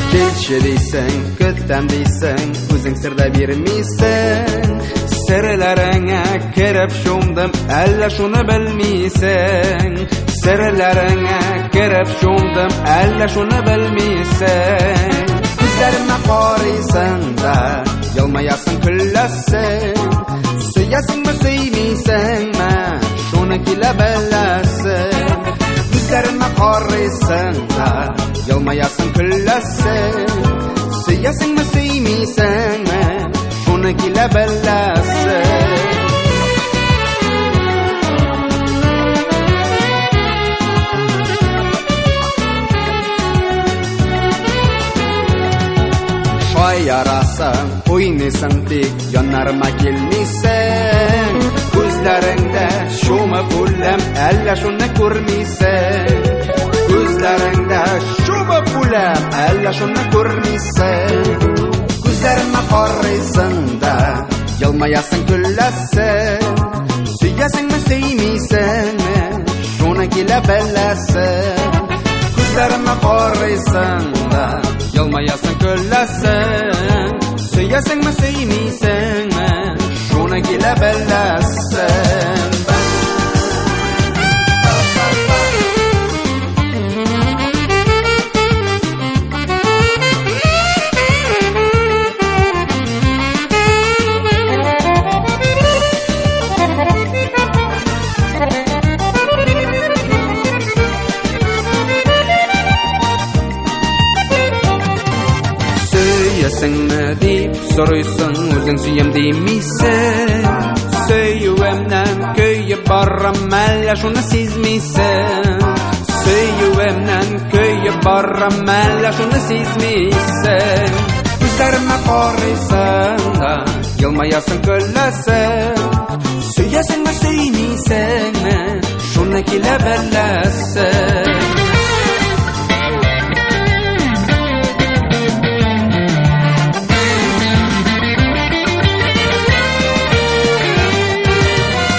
Килче дисең, көтәм дисең, үзең сер дә бирмисең. Серләреңә кереп чумдым, әллә шуны белмисең. Серләреңә кереп чумдым, әллә шуны белмисең. Күзләремә карыйсың да, елмаясың, көләсең. Сөясеңме, сөймисеңме, шуны килә беләсең. Күзләремә карыйсың да, елмаясың, көләсең. Сөясеңме, сөймисеңме, шуны килә беләсең. Шаярасың, уйныйсың, тик яннарыма килмисең. Күзләреңдә чумып үләм, әллә шуны күрмисең. Күзләреңдә чумып үләм, әллә шуны күрмисең. Күзләремә карыйсың да, елмаясың, көләсең. Сөясеңме, сөймисеңме, шуны килә беләсең. Күзләремә карыйсың да, елмаясың, көләсең. Сөясеңме, сөймисеңме, шуны килә беләсең. Сөясеңме дип сорыйсың, үзең сөям димисең. Сөюемнән көеп барам, әллә шуны сизмисең. Сөюемнән көеп барам, әллә шуны сизмисең. Күзләремә карыйсың да, елмаясың, көләсең. Сөясеңме, сөймисеңме, шуны килә беләсең.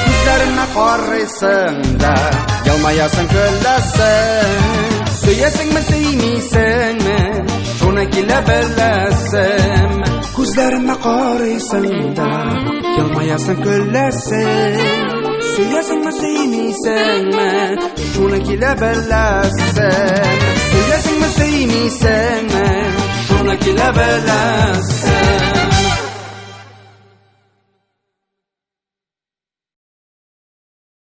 Күзләремә карыйсың да, елмаясың, көләсең. Сөясеңме, сөймисеңме, шуны килә беләсең. Күзләремә карыйсың да, елмаясың, көләсең. Сөясеңме, сөймисеңме, шуны килә беләсең. Сөясеңме, сөймисеңме, шуны килә беләсең.